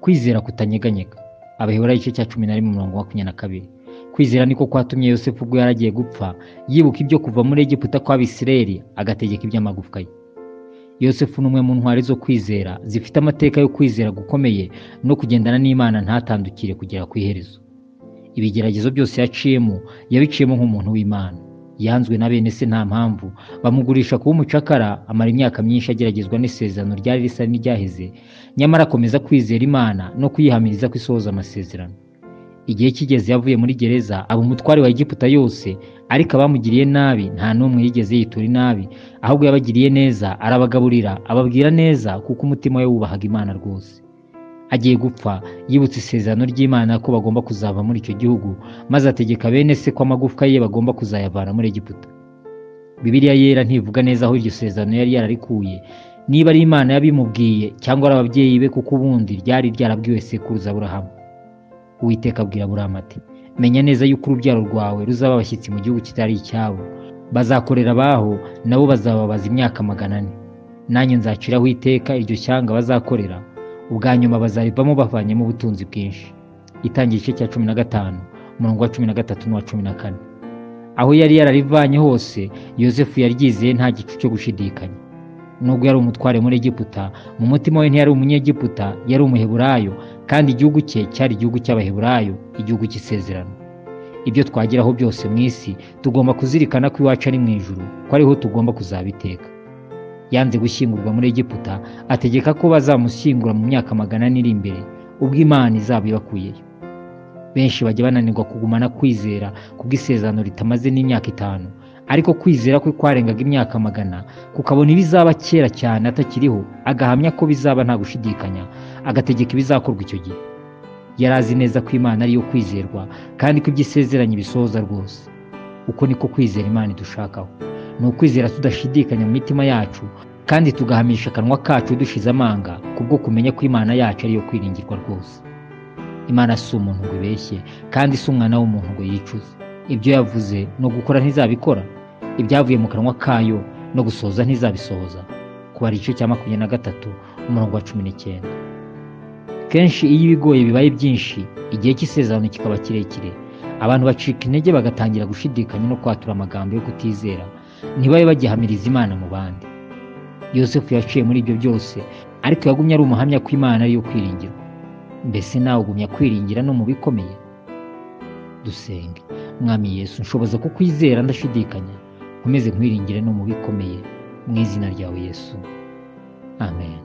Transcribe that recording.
Kwizera kutanyeganyega. Abaheburayo igice cya 11 umurongo wa 22. Kwizera niko kwatumye Yosefu ubwo yaragiye gupfa yibuka ibyo kuva muri Egiputa kw'Abisirayeli agategeka iby'amagufwa ye. Yosefu ni umwe mu ntwari zo kwizera zifite amateka yo kwizera gukomeye no kugendana n'Imana ntatandukire kugera ku iherezo. Ibigeragezo byose yaciyemo yabiciyemo nk'umuntu w'Imana. Yanzwe na bene se nta mpamvu, bamugurisha kuba umucakara, amara imyaka myinshi ageragezwa n'isezerano ryari risa n'iryaheze, nyamara akomeza kwizera Imana no kuyihamiriza ko isohoza amasezerano. Igihe kigeze yavuye muri gereza aba umutware wa Egiputa yose, ariko abamugiriye nabi nta n'umwe yigeze yitura inabi, ahubwo yabagiriye neza, arabagaburira, ababwira neza, kuko umutima we wubahaga Imana rwose. Agiye gupfa yibutse isezerano ry'Imana ko bagomba kuzava muri icyo gihugu, maze ategeka bene se ko amagufwa ye bagomba kuzayavana muri Egiputa. Bibiliya yera ntivuga neza aho iryo sezerano yari yararikuye, niba ari Imana yabimubwiye cyangwa ari ababyeyi be, kuko ubundi ryari ryarabwiwe sekuruza Aburahamu. Uwiteka abwira Aburahamu ati: menya neza yuko urubyaro rwawe ruzaba abashyitsi mu gihugu kitari icyabo, bazakorera abaho, nabo bazababaza imyaka 400. Nanjye nzaciraho iteka iryo shyanga bazakorera, ubwa nyuma bazarivamo bavanyemo ubutunzi bwinshi. Itangira igice cya 15 umurongo wa 13 n'uwa 14. Aho yari yararivanye hose Yosefu yaryizeye nta gicu cyo gushidikanya. Nubwo yari umutware muri Egiputa, mu mutima we ntiyari umunyegiputa, yari umuheburayo, kandi igihugu cye cyari igihugu cy'abaheburayo, igihugu cy'isezerano. Ibyo twageraho byose mu isi tugomba kuzirikana ko iwacu ari mu ijuru, ko ariho tugomba kuzabiteka. Yanze gushyingurwa muri Egiputa, ategeka ko bazamushyingura mu myaka 400 iri imbere, ubwo Imana izaba ibakuyeyo. Benshi bajya bananirwa kugumana kwizera kubw'isezerano ritamaze n'imyaka 5, ariko kwizera kwe kwarengaga imyaka 100, kukabona ibizaba kera cyane atakiriho, agahamya ko bizaba nta gushidikanya, agategeka ibizakorwa icyo gihe. Yari azi neza ko Imana ariyo kwizerwa, kandi ko ibyo isezeranye bisohoza rwose. Uko niko kwizera Imana idushakaho. Ni ukwizera tudashidikanya mu mitima yacu, kandi tugahamisha akanwa kacu dushize amanga, kubwo kumenya ko Imana yacu ariyo kwiringirwa rwose. Imana si umuntu ngo ibeshye, kandi si umwana w'umuntu ngo yicuze. Ibyo yavuze no gukora ntizabikora, ibyavuye mu kanwa kayo no gusohoza ntizabisohoza. Kubara igice cya 23 umurongo wa 19. Kenshi iyo ibigoye bibaye byinshi, igihe cy'isezerano kikaba kirekire, abantu bacika intege bagatangira gushidikanya no kwatura amagambo yo kutizera, ntibabe bagihamiriza Imana mu bandi. Yosefu yaciye muri ibyo byose, ariko yagumye ari umuhamya ko Imana ariyo kwiringirwa. Mbese nawe ugumya kwiringira no mu bikomeye? Dusenge. Mwami Yesu, nshoboza kukwizera ndashidikanya, nkomeze nkwiringire no mu bikomeye, mu izina ryawe Yesu, amen.